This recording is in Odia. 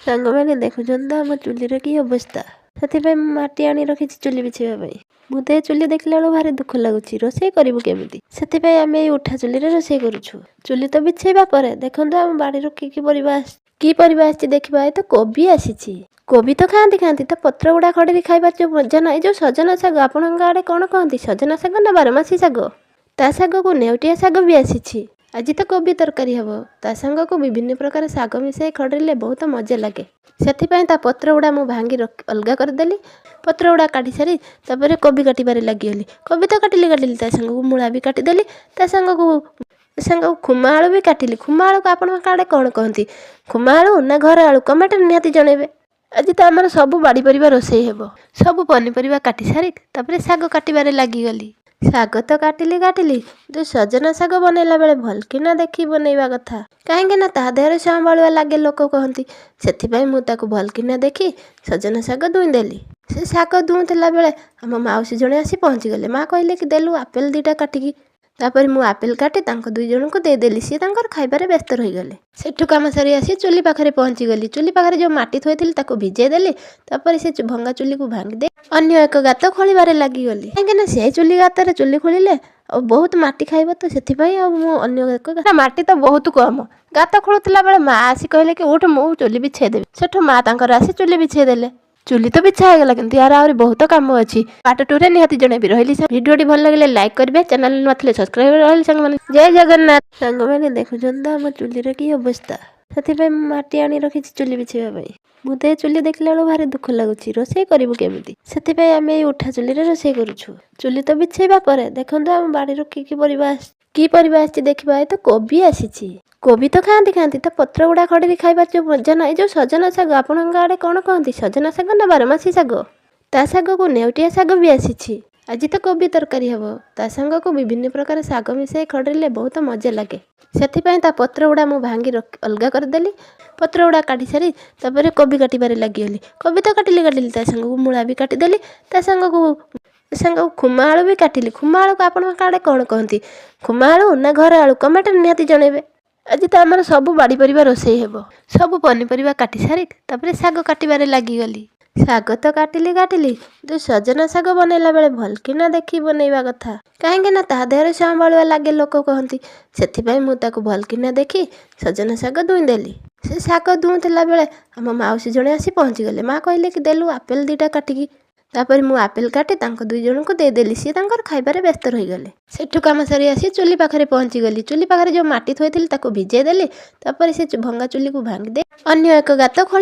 ସାଙ୍ଗମାନେ, ଦେଖୁଛନ୍ତି ତ ଆମ ଚୁଲିର କି ଅବସ୍ଥା? ସେଥିପାଇଁ ମୁଁ ମାଟି ଆଣି ରଖିଛି ଚୁଲି ବିଛେଇବା ପାଇଁ। ମୋତେ ଏ ଚୁଲି ଦେଖିଲା ବେଳକୁ ଭାରି ଦୁଃଖ ଲାଗୁଛି। ରୋଷେଇ କରିବୁ କେମିତି? ସେଥିପାଇଁ ଆମେ ଏଇ ଉଠା ଚୁଲିରେ ରୋଷେଇ କରୁଛୁ। ଚୁଲି ତ ବିଛେଇବା ପରେ ଦେଖନ୍ତୁ ଆମ ବାଡ଼ିରୁ କି କି ପରିବା, କି ପରିବା ଆସିଛି ଦେଖିବା। ଏ ତ କୋବି ଆସିଛି। କୋବି ତ ଖାଆନ୍ତି ଖାଆନ୍ତି, ତା ପତ୍ର ଗୁଡ଼ା ଖଡ଼ିକି ଖାଇବାର ଯେଉଁ ମଜା ନା! ଏଇ ଯେଉଁ ସଜନା ଶାଗ, ଆପଣଙ୍କ ଆଡ଼େ କ'ଣ କହନ୍ତି, ସଜନା ଶାଗ ନା ବାରମାସୀ ଶାଗ? ତା ଶାଗକୁ ନେଉଟିଆ ଶାଗ ବି ଆସିଛି। ଆଜି ତ କୋବି ତରକାରୀ ହେବ। ତା ସାଙ୍ଗକୁ ବିଭିନ୍ନ ପ୍ରକାର ଶାଗ ମିଶାଇ ଖଡ଼ିଲେ ବହୁତ ମଜା ଲାଗେ। ସେଥିପାଇଁ ତା ପତ୍ର ଗୁଡ଼ା ମୁଁ ଭାଙ୍ଗି ଅଲଗା କରିଦେଲି। ପତ୍ର ଗୁଡ଼ା କାଟି ସାରି ତାପରେ କୋବି କାଟିବାରେ ଲାଗିଗଲି। କୋବି ତ କାଟିଲି କାଟିଲି, ତା ସାଙ୍ଗକୁ ମୂଳା ବି କାଟିଦେଲି। ତା ସାଙ୍ଗକୁ ଖୁମା ଆଳୁ ବି କାଟିଲି। ଖୁମା ଆଳୁକୁ ଆପଣଙ୍କ ଆଡ଼େ କ'ଣ କହନ୍ତି, ଖୁମା ଆଳୁ ନା ଘର ଆଳୁ? କମେଣ୍ଟରେ ନିହାତି ଜଣେଇବେ। ଆଜି ତ ଆମର ସବୁ ବାଡ଼ି ପରିବା ରୋଷେଇ ହେବ। ସବୁ ପନିପରିବା କାଟି ସାରି ତାପରେ ଶାଗ କାଟିବାରେ ଲାଗିଗଲି। ଶାଗ ତ କାଟିଲି କାଟିଲି, କିନ୍ତୁ ସଜନା ଶାଗ ବନେଇଲା ବେଳେ ଭଲକିନା ଦେଖି ବନେଇବା କଥା। କାହିଁକି ନା ତା ଦେହରେ ସମ୍ବାଳୁଆ ଲାଗେ, ଲୋକ କହନ୍ତି। ସେଥିପାଇଁ ମୁଁ ତାକୁ ଭଲକିନା ଦେଖି ସଜନା ଶାଗ ଦୁଇଁଦେଲି। ସେ ଶାଗ ଦୁଉଁଥିଲା ବେଳେ ଆମ ମାଉସୀ ଜଣେ ଆସି ପହଞ୍ଚିଗଲେ। ମା କହିଲେ କି, ଦେଲୁ ଆପେଲ 2ଟା କାଟିକି। ତାପରେ ମୁଁ ଆପେଲ କାଟି ତାଙ୍କ ଦୁଇ ଜଣଙ୍କୁ ଦେଇଦେଲି। ସିଏ ତାଙ୍କର ଖାଇବାରେ ବ୍ୟସ୍ତ ରହିଗଲେ। ସେଠୁ କାମ ସାରି ଆସି ଚୁଲି ପାଖରେ ପହଞ୍ଚିଗଲି। ଚୁଲି ପାଖରେ ଯେଉଁ ମାଟି ଥୋଇଥିଲି, ତାକୁ ଭିଜେଇ ଦେଲି। ତାପରେ ସେ ଭଙ୍ଗା ଚୁଲିକୁ ଭାଙ୍ଗି ଦେଇ ଅନ୍ୟ ଏକ ଗାତ ଖୋଳିବାରେ ଲାଗିଗଲି। କାହିଁକି ନା ସେ ଚୁଲି ଗାତରେ ଚୁଲି ଖୋଳିଲେ ଆଉ ବହୁତ ମାଟି ଖାଇବ ତ, ସେଥିପାଇଁ ଆଉ ମୁଁ ଅନ୍ୟ ଏକ ମାଟି ତ ବହୁତ କମ। ଗାତ ଖୋଳୁଥିଲା ବେଳେ ମା ଆସି କହିଲେ କି, ଉଠ, ମୁଁ ଚୁଲି ବିଛେଇ ଦେବି। ସେଠୁ ମା ତାଙ୍କର ଆସି ଚୁଲି ବିଛେଇ ଦେଲେ। ଚୁଲି ତ ବିଛା ହେଇଗଲା, କିନ୍ତୁ ୟାର ଆହୁରି ବହୁତ କାମ ଅଛି। ପାର୍ଟ 2ରେ ନିହାତି ଜଣେଇବି। ରହିଲି। ଭିଡ଼ିଓଟି ଭଲ ଲାଗିଲେ ଲାଇକ୍ କରିବେ, ଚ୍ୟାନେଲ ନୂଆ ଥିଲେ ସବସ୍କ୍ରାଇବ। ରହିଲି ସାଙ୍ଗମାନେ, ଜୟ ଜଗନ୍ନାଥ। ସାଙ୍ଗମାନେ, ଦେଖୁଛନ୍ତି ତ ଆମ ଚୁଲିର କି ଅବସ୍ଥା? ସେଥିପାଇଁ ମୁଁ ମାଟି ଆଣି ରଖିଛି ଚୁଲି ବିଛେଇବା ପାଇଁ। ମୋତେ ଏ ଚୁଲି ଦେଖିଲା ବେଳକୁ ଭାରି ଦୁଃଖ ଲାଗୁଛି। ରୋଷେଇ କରିବୁ କେମିତି? ସେଥିପାଇଁ ଆମେ ଏଇ ଉଠା ଚୁଲିରେ ରୋଷେଇ କରୁଛୁ। ଚୁଲି ତ ବିଛେଇବା ପରେ ଦେଖନ୍ତୁ ଆମ ବାଡ଼ିରୁ କି କି ପରିବା, କି ପରିବା ଆସିଛି ଦେଖିବା। ଏ ତ କୋବି ଆସିଛି। କୋବି ତ ଖାଆନ୍ତି ଖାଆନ୍ତି, ତା ପତ୍ର ଗୁଡ଼ା ଖଡ଼ିକି ଖାଇବାର ଯେଉଁ ମଜା ନା! ଏଇ ଯେଉଁ ସଜନା ଶାଗ, ଆପଣଙ୍କ ଆଡ଼େ କ'ଣ କହନ୍ତି, ସଜନା ଶାଗ ନା ବାରମାସୀ ଶାଗ? ତା ଶାଗକୁ ନେଉଟିଆ ଶାଗ ବି ଆସିଛି। ଆଜି ତ କୋବି ତରକାରୀ ହେବ। ତା ସାଙ୍ଗକୁ ବିଭିନ୍ନ ପ୍ରକାର ଶାଗ ମିଶାଇ ଖଡ଼ିଲେ ବହୁତ ମଜା ଲାଗେ। ସେଥିପାଇଁ ତା ପତ୍ର ଗୁଡ଼ା ମୁଁ ଭାଙ୍ଗି ଅଲଗା କରିଦେଲି। ପତ୍ର ଗୁଡ଼ା କାଟି ସାରି ତାପରେ କୋବି କାଟିବାରେ ଲାଗିଗଲି। କୋବି ତ କାଟିଲି କାଟିଲି, ତା ସାଙ୍ଗକୁ ମୂଳା ବି କାଟିଦେଲି। ତା ସାଙ୍ଗକୁ ଖୁମା ଆଳୁ ବି କାଟିଲି। ଖୁମା ଆଳୁକୁ ଆପଣଙ୍କ ଆଡ଼େ କ'ଣ କହନ୍ତି, ଖୁମା ଆଳୁ ନା ଘର ଆଳୁ? କମେଣ୍ଟରେ ନିହାତି ଜଣେଇବେ। ଆଜି ତ ଆମର ସବୁ ବାଡ଼ି ପରିବା ରୋଷେଇ ହେବ। ସବୁ ପନିପରିବା କାଟି ସାରି ତାପରେ ଶାଗ କାଟିବାରେ ଲାଗିଗଲି। ଶାଗ ତ କାଟିଲି କାଟିଲି, କିନ୍ତୁ ସଜନା ଶାଗ ବନେଇଲା ବେଳେ ଭଲକିନା ଦେଖି ବନେଇବା କଥା। କାହିଁକି ନା ତା ଦେହରେ ସମ୍ବାଳୁଆ ଲାଗେ, ଲୋକ କହନ୍ତି। ସେଥିପାଇଁ ମୁଁ ତାକୁ ଭଲକିନା ଦେଖି ସଜନା ଶାଗ ଦୁଇଁଦେଲି। ସେ ଶାଗ ଦୁଉଁଥିଲା ବେଳେ ଆମ ମାଉସୀ ଜଣେ ଆସି ପହଞ୍ଚିଗଲେ। ମା କହିଲେ କି, ଦେଲୁ ଆପେଲ 2ଟା କାଟିକି। ତାପରେ ମୁଁ ଆପେଲ କାଟି ତାଙ୍କ ଦୁଇ ଜଣଙ୍କୁ ଦେଇଦେଲି। ସିଏ ତାଙ୍କର ଖାଇବାରେ ବ୍ୟସ୍ତ ରହିଗଲେ। ସେଠୁ କାମ ସାରି ଆସି ଚୁଲି ପାଖରେ ପହଞ୍ଚିଗଲି। ଚୁଲି ପାଖରେ ଯେଉଁ ମାଟି ଥୋଇଥିଲି, ତାକୁ ଭିଜେଇ ଦେଲି। ତାପରେ ସେ ଭଙ୍ଗା ଚୁଲିକୁ ଭାଙ୍ଗି ଦେଇ ଅନ୍ୟ ଏକ ଗାତ ଖୋଳି